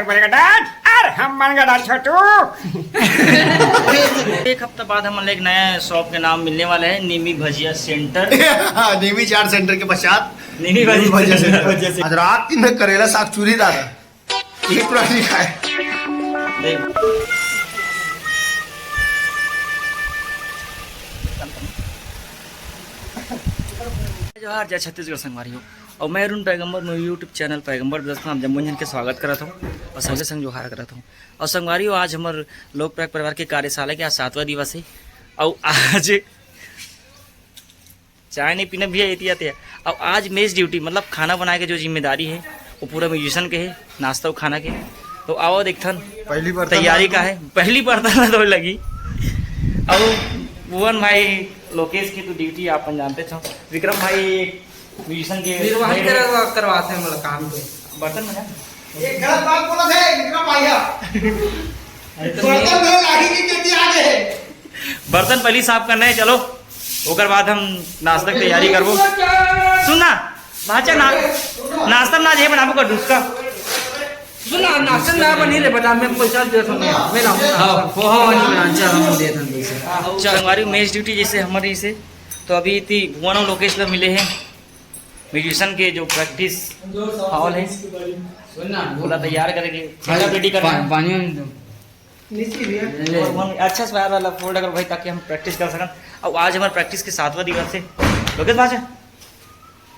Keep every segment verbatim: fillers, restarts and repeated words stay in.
बोलेगा डैड, अरे हम मान गए डैड छोटू। एक हफ्ता बाद हमन ला एक नया शॉप के नाम मिलने वाला है, नीमी भजिया सेंटर। नीमी चाट सेंटर के पश्चात नीमी भजिया सेंटर। आज रात दिन में करेला साग चूरी दादा, ये पूरा नहीं खाए। देख। जोहार, जय छत्तीसगढ़ संगवारी हो। और मैं अरुण पैगंबर, मैं YouTube चैनल पैगंबर दर्शन आप जम्मो झन के स्वागत करत हूँ। और संगे संग जोहार करत हूँ। और संगवारी हो, आज हमर लोक प्रयाग परिवार के कार्यशाला के आज सातवां दिवस है। और आज चाय नहीं पीना भैया, एती आते हैं। और आज मेस ड्यूटी, मतलब खाना बनाए के जो जिम्मेदारी है, वो पूरा म्यूजिशियन के है, नाश्ता और खाना के। तो आओ देखथन पहली बर्तन तैयारी का है, पहली बर्तन ला धोए लगी। और भुवन भाई, लोकेश की तो ड्यूटी आप जानते हो, विक्रम भाई म्यूजिशियन के निर्वाही करवा-, करवाते हैं, मतलब काम पे। बर्तन में ना? एक गलत बात बोला था, विक्रम भैया। अरे तो बर्तन में लाही की खेती आ गए। बर्तन पहली साफ करना है, चलो, ओकर बाद हम नाश्ता के तैयारी करबो। सुन ना, भाचा ना, नाश्ता ना जे बनाबो कर दूसरा। सुन ना, नाश्ता ना बनी रे, बता, मैं पैसा दे दूँ, मैं लाऊँ। हाँ, पोहा वाली बनाना चाह, हम दे दूँ पैसा। चल, हमारी मेस ड्यूटी जैसे हमारी इसे, तो अभी इतनी भुवन और लोकेश ला मिले हैं। म्यूजिशियन के जो प्रैक्टिस हॉल है, सुन ना, पूरा तैयार करके, सेटअप रेडी करना है। पा-, पानी वानी दो। और हम अच्छा से वाला फोल्ड अगर भाई, ताकि हम प्रैक्टिस कर सकन। और आज हमारे प्रैक्टिस के सातवां दिवस है। लोकेश भाई,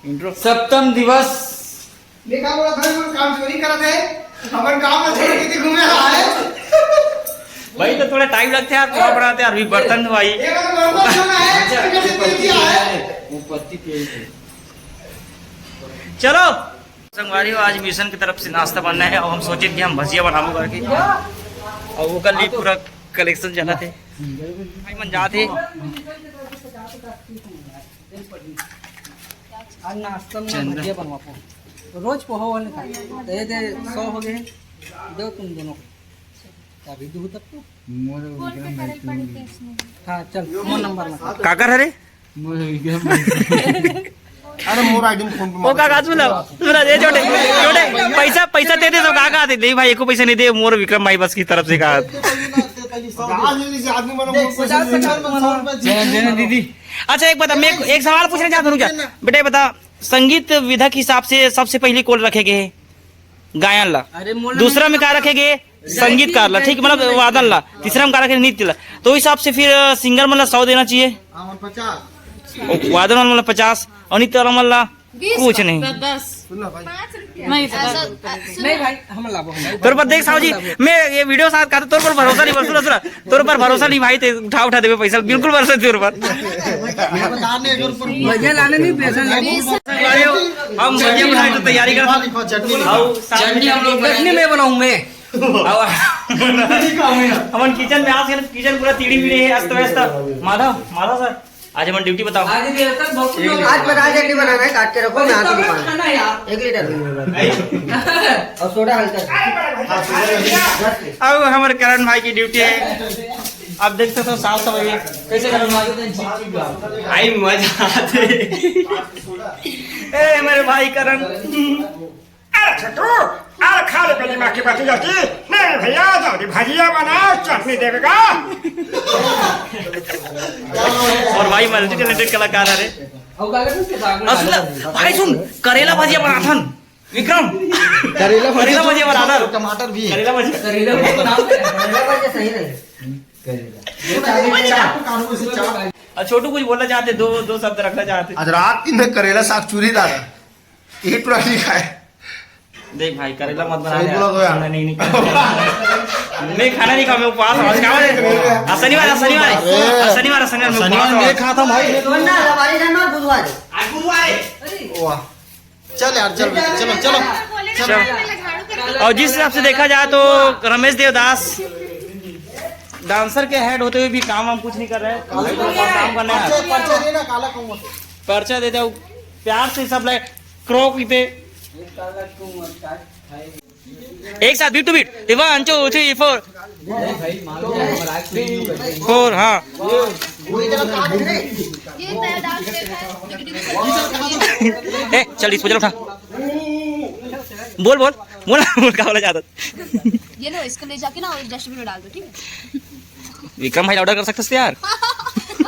इंट्रो। सप्तम दिवस। देखा बोला था, हम काम चोरी करत है, अपन काम में छोड़ के घूमे रहा है। भाई, तो थोड़ा टाइम लगते हैं यार, थोड़ा बनाते हैं, अभी बर्तन भाई। ये वाला बर्तन जो है, अच्छा, इसमें से तेल दिया है। वो पत्ती तेल है। चलो संगवारी हो, आज मिशन की तरफ से नाश्ता बनना है और हम सोचे कि हम भजिया बनाबो करके, और वो कल भी पूरा कलेक्शन चला थे। भाई मन जाते। आज नाश्ता में चंदा। भजिया बनवा पो। रोज पोहा वाले खाए। तो ये दे सौ हो गए। दो तुम दोनों को। अभी दो तक तो। मोर फोन पे विक्रम भाई करे पड़ी तुम। कैसे नहीं? हाँ, चल, फोन नंबर में। काकर हरे? मोर विक्रम भाई। अरे मोर आईडी में फोन पे ओ मारो। काका, सुन ना, सुन ना, ये छोटे, छोटे, पैसा, पैसा दे दे तो काका दे, नहीं भाई, एको पैसा नहीं दे, मोर विक्रम भाई बस की तरफ से कहा। आज ये आदमी बना, मोर पैसा नहीं दे। देना, देना दीदी। अच्छा, एक बता, मैं एक, एक सवाल पूछना चाहता हूँ क्या? बेटा, ये बता, संगीत विधा के हिसाब से सबसे पहले कौन रखे गए हैं? गायन ला। अरे, मोला दूसरा में का रखे गए? संगीतकार ला, ठीक, मतलब वादन ला। तीसरा में का रखे? नृत्य ला। तो उस हिसाब से फिर, अ, सिंगर मन ला सौ देना चाहिए। हाँ, और पचास। ओ, वादन वाला मन ला पचास, और नृत्य वाला मन ला बीस कुछ नहीं। दस। सुन ना भाई। नहीं, तो नहीं भाई, हम लाबो, हम तोर पर देख साहू जी, मैं ये वीडियो साथ का तोर पर भरोसा नहीं, सुन, सुन, तोर पर भरोसा नहीं भाई, ते उठा, उठा देवे पैसा, बिल्कुल भरोसा नहीं तोर पर। भैया लाने नहीं, पैसा लाने। हम भैया बनाए तो तैयारी कर। चटनी हम लोग चटनी मैं बनाऊं मैं। अब हमन किचन में आ गए, किचन पूरा तीड़ी बीड़ी है, अस्त व्यस्त। माधव, माधव सर, आज हमन ड्यूटी बताओ। आज भी ऐसा बहुत लोग आज पता चटनी बनाना है, काट के रखो, मैं आती दुकान। खाना यार। एक लीटर। और सोडा हल्का सा। अब हमारे करण भाई की ड्यूटी है। आप देख सकते हो, साफ सफाई कैसे करण भाई। आई मजा आते। ए, मेरे भाई करण। अरे छोटू, अरे खा ले पहले माँ की बात जाती। नहीं भैया, जाओ रे, भजिया बनाओ, चटनी देवेगा। और भाई मल्टी टैलेंटेड कलाकार है रे। और भाई सुन, करेला भजिया बनाथन। विक्रम। करेला भजिया, करेला भजिया बनाथन। टमाटर भी। करेला भजिया। करेला भजिया तो नाम है। करेला भजिया सही नहीं। करेला। और छोटू कुछ बोलना चाहते, दो, दो शब्द रखना चाहते। आज रात दिन में करेला साग चूरी दादा। ये पूरा नहीं खाए। देख भाई, करेला मत बना सही दे। बोला तो यार। नहीं, नहीं, नहीं। मैं खाना नहीं खाऊं, मैं उपवास हूं। आज क्या है? आज शनिवार है, शनिवार है। अरे। आज शनिवार है, शनिवार में शनिवार उपवास में हूं। खाता भाई। आज बुधवार है। आज बुधवार है। वाह। चल यार, चल, चलो, चलो। चलो। और जिस हिसाब से देखा जाए तो रमेश देवदास डांसर के हेड होते हुए भी काम वाम कुछ नहीं कर रहे हैं। काम करना है। पर्चा, पर्चा दे ना, काला कहूंगा। पर्चा दे दो, प्यार से सब लाइक। क्रोक इते। एक साथ beat to beat. One, two, three, four. Four, हाँ। ए, चल, इसको चलो उठा। बोल, बोल। बोला, बोल, का बोला चाहता? ये लो, इसको ले जाके ना और डस्टबिन में डाल दो, ठीक है? विक्रम भाई, ऑर्डर कर सकते थे यार।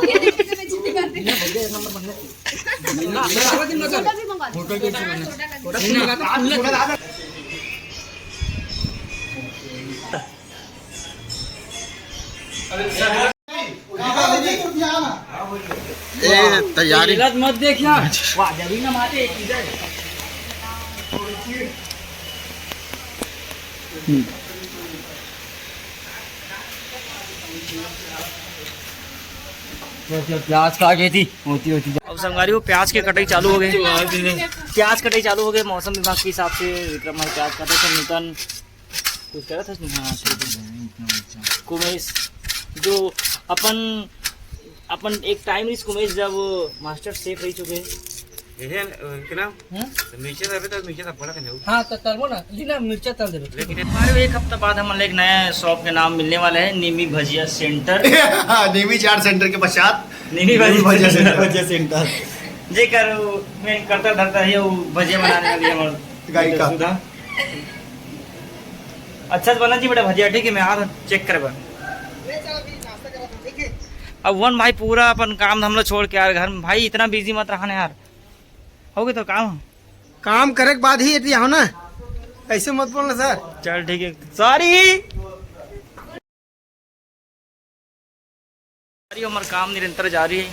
ये देखो, मैं चिट्ठी कर दी। होटल भी मंगा दो। ए, तैयारी। गलत मत देखना। वाह, जरूरी ना मारे, एक इधर। प्याज काटे थी, होती होती। अब संगवारी हो, प्याज के कटाई चालू हो गई। प्याज कटाई चालू हो गई। मौसम विभाग के हिसाब से विक्रम भाई प्याज काटे थे। नूतन कुछ कह रहा था इसमें? हाँ, ठीक है। कुमेश, जो अपन, अपन एक टाइम रिस कुमेश जब मास्टर शेफ रह चुके हैं। ये है, उनके नाम? हम्म? तो मीशो से अभी तो मीशो से बड़ा करने हो। हाँ, तो तलबो ना, लीना मिर्चा तल देबे। लेकिन हमारे एक हफ्ता बाद हम एक नया शॉप के नाम मिलने वाला है, नीमी भजिया सेंटर। नीमी चाट सेंटर के पश्चात नीमी नीमी भजिया भजिया सेंटर। सेंटर। भजिया सेंटर। जेकर वो मेन करता धरता है, वो भजिया बनाने वाली हमारे गायिका। सुधा। अच्छा से बना जी बेटा भजिया, ठीक है, मैं आ रहा हूँ चेक करे बा। अब वन भाई पूरा अपन काम धाम ला छोड़ के यार, घर में भाई इतना बिजी मत रहा ना यार, हो गए तो काम। काम करे के बाद ही एती आओ ना, ऐसे मत बोलना सर। चल ठीक है, सॉरी। अरे, हमार काम निरंतर जारी है।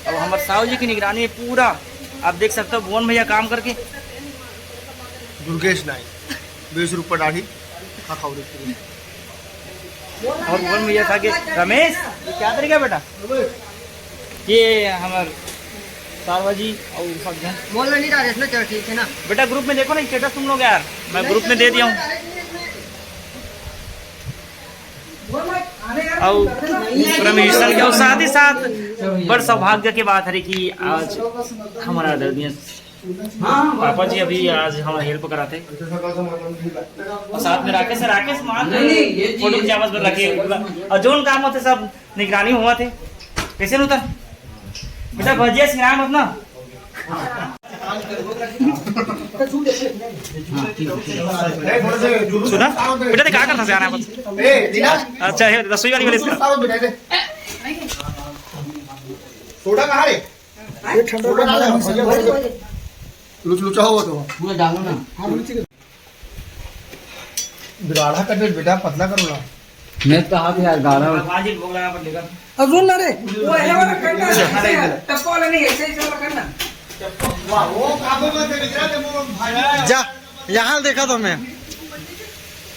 अब हमार साहू जी की निगरानी है पूरा। आप देख सकते हो भुवन भैया काम करके। दुर्गेश नाई, बीस रुपये दाढ़ी, खा खाओ रे पूरी। और भुवन भैया था कि रमेश, ये क्या तरीका बेटा? ये हमार साहू जी और सब जन। मोल नहीं डाले इसमें, चल ठीक है ना। बेटा ग्रुप में देखो ना स्टेटस तुम लोग यार, मैं ग्रुप में दे दिया हूँ। अउ पूरा म्यूजिशियन के, अउ साथ ही साथ बड़ सौभाग्य के बात हरे कि आज हमारा आदरणीय पापा जी अभी आज हमारा हेल्प कराते, अउ साथ में राकेश, राकेश मान नहीं, नहीं, ये फोटो जी खिंचावत बर रखे, अउ जोन काम होते सब निगरानी हुआ थे। कैसे नूतन? बेटा भजिया सिराम मत ना। सुना बेटा, ते का करता सिराम मत। अच्छा है, रसोई वाली वाले इसका। सोडा कहाँ है? ये ठंडा सोडा ना है, भजिया, भजिया। लुचलुचा हो तो। पूरा डालो ना। हाँ, लुची के। गाढ़ा कर दे बेटा, पतला करो ना। मैं तो हाथ यार गाढ़ा। भगवान जी भोग लगा पर लेकर। अब सुन ना रे, वो है वाला करना है, ऐसे टप्पा वाला नहीं, ऐसे, ऐसे वाला करना। जा, यहाँ देखा तो मैं।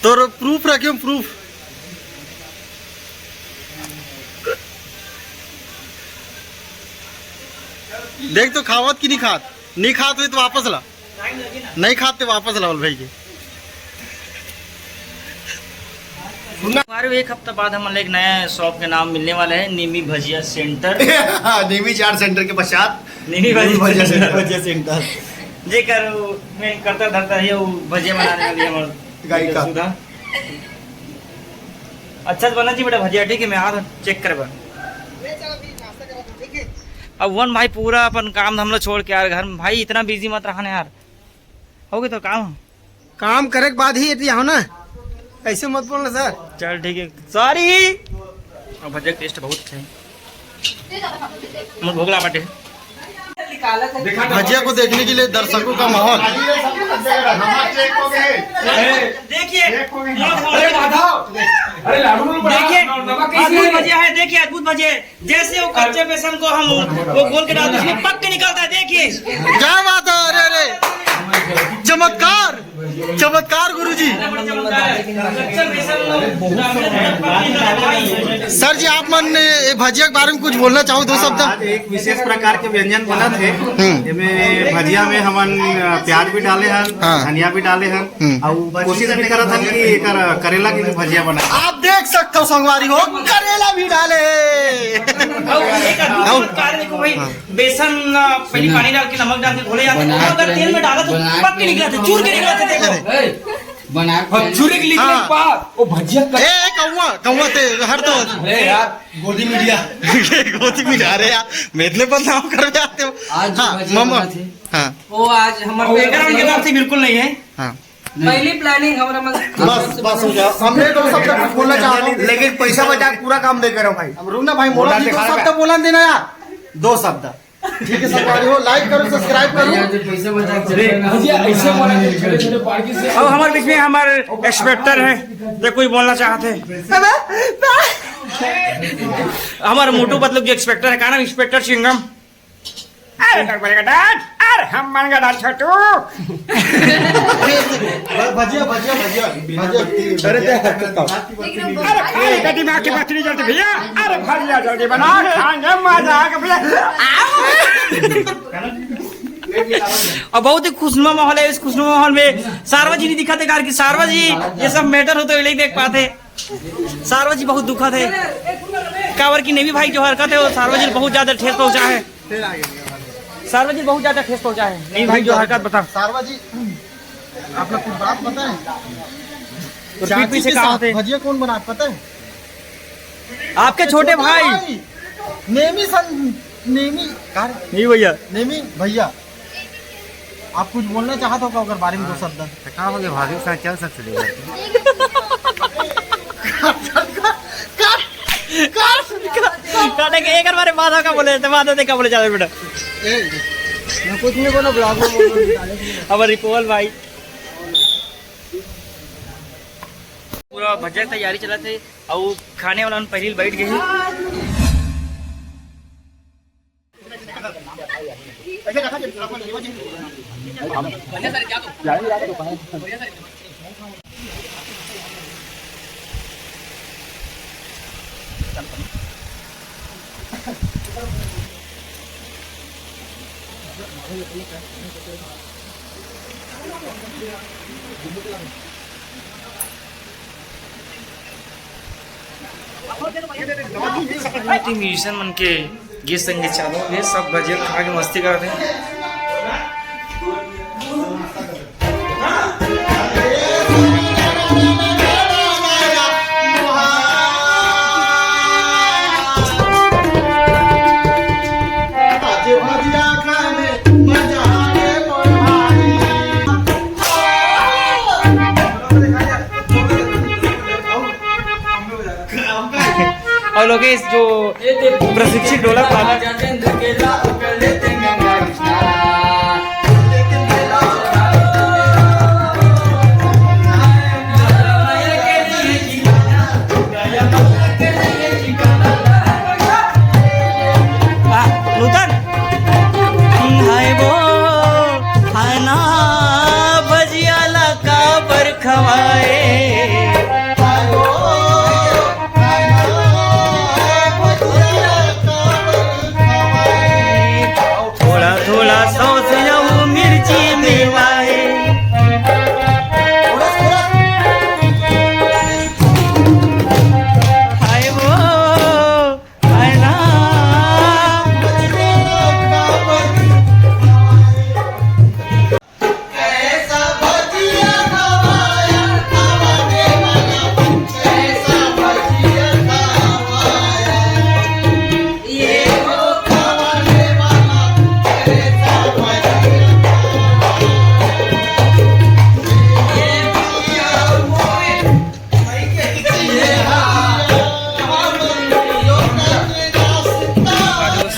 तोर प्रूफ रखियो, प्रूफ। देख तो खावत कि नहीं खात, नहीं खात हुई तो वापस ला। नहीं खाते वापस लावल भाई के। हमारे एक हफ्ता बाद हम एक नया शॉप के नाम मिलने वाला है, नीमी भजिया सेंटर। नीमी चाट सेंटर के पश्चात नीमी नीमी भजिया भजिया सेंटर। भजिया सेंटर। जेकर वो मेन करता धरता है, वो भजिया बनाने वाली हमारे गायिका। सुधा। अच्छा से बना जी बेटा भजिया, ठीक है, मैं आ रहा हूँ चेक करे बा। अब वन भाई पूरा अपन काम धाम ला छोड़ के यार, घर में भाई इतना बिजी मत रहा ना यार। हो गए तो काम। काम करे के बाद ही एती आओ ना, ऐसे मत बोलना सर। चल ठीक है, सॉरी। अब भजिया टेस्ट बहुत अच्छा है। मोर भोग ला बाटे। भजिया को देखने के लिए दर्शकों का माहौल। देखिए, अरे माधव, अरे लाडू में बड़ा देखिए, नमक कैसे अद्भुत है? भजिया है, देखिए अद्भुत भजिया है। जैसे वो कच्चे बेसन को हम वो घोल के डालते हैं, उसमें पक के निकलता है। देखिए, क्या बात है, अरे अरे, चमत्कार, चमत्कार गुरुजी। कच्चा बेसन वो डालते हैं, पक के निकलता है। सर जी, आप मन ये भजिया के बारे में कुछ बोलना चाहो, दो शब्द? आज एक विशेष प्रकार के व्यंजन बनत हे। हम्म। एमे भजिया में हमन प्याज भी डाले हन, हाँ। धनिया भी डाले हन, हम्म। अउ कोशिश भी करत हन कि एकर करेला की भी भजिया बनाए। आप देख सकते हो संगवारी हो, करेला भी डाले। अउ एक अउ चमत्कार देखो भाई, हाँ। बेसन, अ, पहले पानी डाल के, नमक डाल के घोले जाते हैं, बना अगर के तेल में डाला तो बना पक के के निकला था, चूर के निकला था, देखो। अरे, बना के और चूरे के लिए हाँ। पार, वो भजिया कर ए, ए, कौआ, कौआ ते, हट तो। अरे यार, गोदी मीडिया। गोदी मीडिया, अरे यार, मेदले बदनाम कर जाते हो। आज जो हाँ, भजिया मम्मा। बना थे, हाँ। वो आज हमारे बैकग्राउंड के नाम से बिल्कुल नहीं है। हाँ। पहली planning हमरा मन। बस, बस हो गया। हमने दो शब्द कुछ बोलना चाह रहा हूँ। लेकिन पैसा बचा के पूरा काम नहीं करो भाई। अब रुक ना भाई, मोला जी दो शब्द बोलन देना यार। दो शब्द। ठीक है संगवारी हो, like करो, subscribe करो। भैया, ऐसे बोला कि छोटे छोटे पार्टी से। अब हमारे बीच में हमारे inspector हैं, तो कुछ बोलना चाहते हैं। हमारे मोटू पतलू के inspector है, का नाम inspector सिंघम। अरे डर बोलेगा डर, अरे हम मान गए डर छोटू। भजिया, भजिया, भजिया, भजिया। अरे क्या करता हूँ? अरे, अरे, गड्डी में आके बकरी जल्दी भैया, अरे भजिया जल्दी बना, खाएंगे मजा आ गया भैया। और बहुत ही खुशनुमा माहौल है। इस खुशनुमा माहौल में सारवा जी नहीं दिखाते, कारण कि सारवा जी ये सब matter होते हुए नहीं देख पाते। सारवा जी बहुत दुखद है, काबर कि नेवी भाई जो हरकत है वो सारवा जी बहुत ज्यादा ठेस पहुंचा है। सारवा जी बहुत ज्यादा ठेस पहुंचा है नेवी भाई जो हरकत बता। सारवा जी, आप लोग कुछ बात पता है? तो पीठ पीछे कहा होते? भजिया कौन बना पता है? आपके छोटे भाई। नेमी सन, नेमी। नहीं भैया। नेमी भैया, आप कुछ बोलना चाहते हो का ओकर बारे में दो शब्द? तो का हो गया भाभी के साथ चल सकते हैं? काटे के एक बार माधव का बोले, तो माधव ने का बोले, ज्यादा बेटा। ए, मैं कुछ नहीं बोला, vlog में बोल रहा हूँ। अब रिपोल भाई। पूरा भजिया के तैयारी चलत हे, अउ खाने वाला मन पहिली बैठ गए हे। Musician मन के गीत संगीत चालू हे, सब भजिया खा के मस्ती करत हे। और लोकेश जो प्रशिक्षित ढोलक वाला। आ, नूतन। हाय वो, हाय ना, भजिया ला काबर खवाए। थोड़ा थोड़ा सौस अउ मिर्ची मिलाए। हाय वो, हाय राम।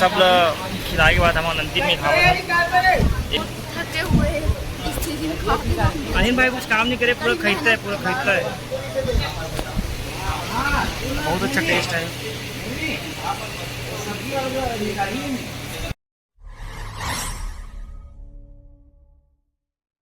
सब ल खिलाए के बाद हम अंतिम में खावा। थके हुए हैं, इस चीज में काफी। अनिल भाई कुछ काम नहीं करे, पूरा खरीदता है, पूरा खरीदता है। बहुत अच्छा टेस्ट है।